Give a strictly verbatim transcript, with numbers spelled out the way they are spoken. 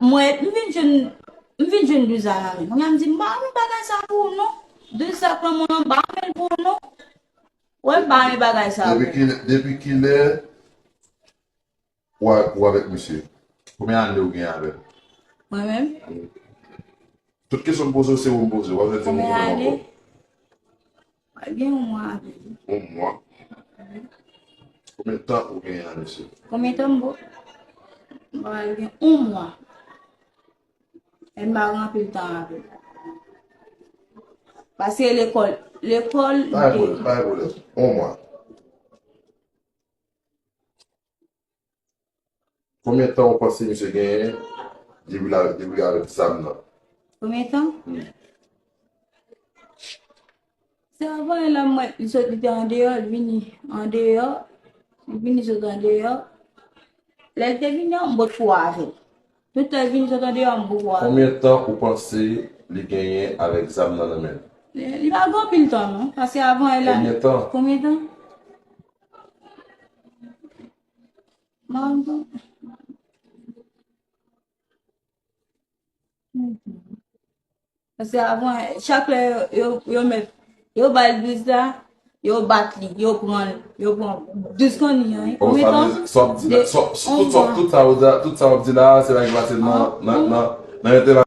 Mwen, m vin jwenn, m vin jwenn douz la nan men. Kounye a m di, m pa renmen bagay sa pou ou non. Douz sa pran mwen an, m pa renmen l pou ou non. Wè, m pa renmen bagay sa pou ou. Depi kilè, depi kilè w a, ou avèk misye? Konbyen ane ou gen avè l? Mwen menm? Tout kesyon m poze w, se ou m poze. W ap di m ou konnen ankò. Pral gen yon mwa avè l. Yon mwa? Konbyen tan ou genyen a misye? Konbyen tan m bo? M pral gen yon mwa. E m pa gen anpil tan avè l. Paske lekòl, lekòl, pa gen pwoblèm, pa gen pwoblèm. Yon mwa. Konbyen tan ou panse misye genyen depi l a, depi l avèk zam nan? Konbyen tan? Hmm. Se avan la m wè li sot, li te andeyò, li vini andeyò, li vini sot andeyò. Lè l te vini an, m potko avè l. Tout lè l vini sot andeyò, m potko avè l. Konbyen tan ou panse li genyen avèk zam nan nan men l? Li pa gen anpil tan non, paske avan la. Konbyen tan? Konbyen tan? Mwen menm tou. Paske avan, chak lè yo, yo, yo met, yo ba l douz la, yo bat li, yo pran, yo pran douz kanni an, wi. Konbyen tan? Sa w ap di la, tout sa w ap di la, se bagay ki pase nan, nan, nan, nan entèvansyon.